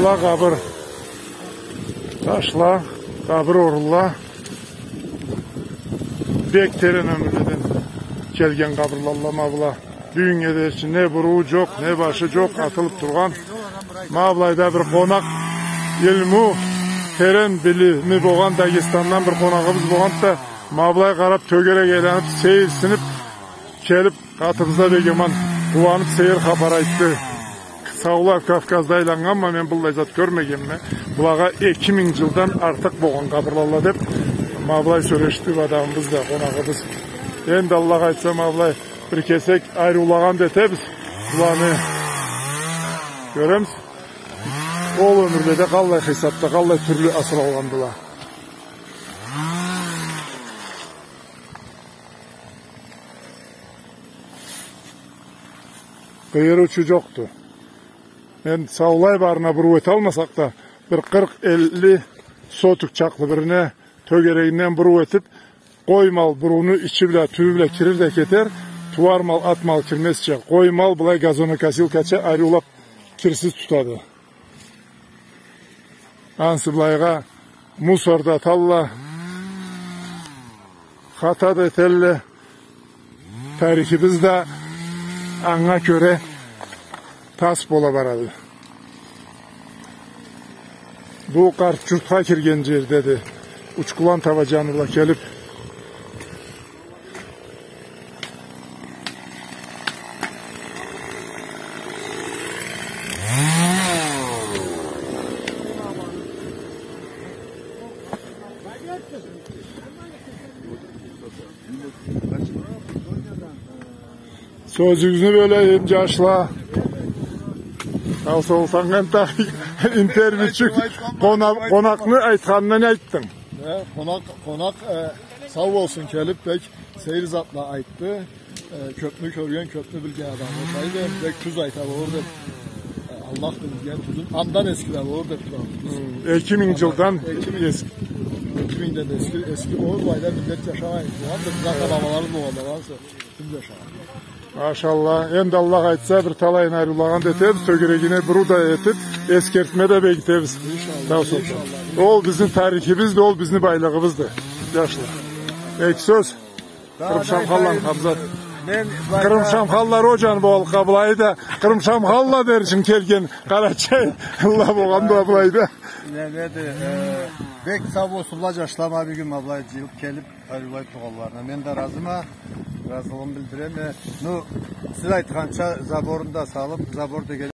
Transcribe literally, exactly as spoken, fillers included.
Къабыр ташла, къабыр орунла. Бек терен ёмюрледен келген къабырлалла ма была. Бюгюннге дери не буруу джокъ, не башы джокъ, атылыб тургъан. Ма былайда бир къонакъ, илму, терен билими болгъан Дагъыстандан бир къонагъыбыз болгъанды да, ма былай къараб, тёгерек айланыб, сейирсиниб, келиб, къатыбызда бек аман къууаныб, сейир хапар айтды. Саула, Кавказда айланнганма мен, быллай зат кёрмегенме. Былагъа эки минг джылдан артыкъ болгъан къабырлалла деб, ма былай сёлешди адамыбыз да, къонагъыбыз. Энди Аллах айтса, ма былай бир кесек айрыулагъан да этебиз. Быланы кёребиз. Ол ёмюрледе къаллай хисабда, къаллай тюрлю асыралгъандыла. Къыйырыучу джокъду. Энди саулай барына буруу эталмасакъ да, бир къыркъ-элли сотук чакълы бирине тёгерегинден буруу этиб, къой мал бурууну ичи бла, тюбю бла кирир да кетер, тууар мал, ат мал кирмезча. Къой мал былай газонокосилкача айрыулаб кирсиз тутады. Ансы былайгъа мусор да аталла, хата да этелле. Тарихибиз да анга кёре тас бола барады. Бу къарт джуртха кирген джердеди. Учкулан таба джаны бла келиб. Сёзюгюзню бёлейим, джашла. Сау, Солтанхан, энтда интервьючюк, къона-, къонакъны айтханына не айтдынг? Э, къонакъ, къонакъ, э, сау болсун, келиб бек сейир затла айтды. Э, кёбню кёрген, кёбню билген адам болсайды, бек тюз айта болур деб, э, Аллах билген тюзюн, андан эски да болур деб турабыз. Хы, эки минг джылдан эски. Эки мингден эски, эски болур, былайда миллет джашамай тургъанды, биз ата-бабаларыбыз болгъандан сора ким джашагъан? Машалла, энди Аллах айтса, бир талайын айрыулагъан да этебиз, тёгерегине буруу да этиб, эсгертме да бегитебиз. Иншаллах. Сау болсун. Иншаллах. Ол бизни тарихибизди, ол бизни байлыгъыбызды. Джашла. Эки сёз. Къырымшамханланы, Хамзат. Мен былайда Къырымшамханла, о джаны болгъанлыкъгъа, былайда Къырымшамханла дери ючюн келген къарачайлыла болгъанды былайда. Не, неди, э, бек сау болсунла джашла, ма бюгюн ма былай джыйылыб келиб, айрыулай тургъанларына. Мен да разыма, разылыгъымы билдиреме. Ну, сиз айтханча, заборун да салыб, забор деген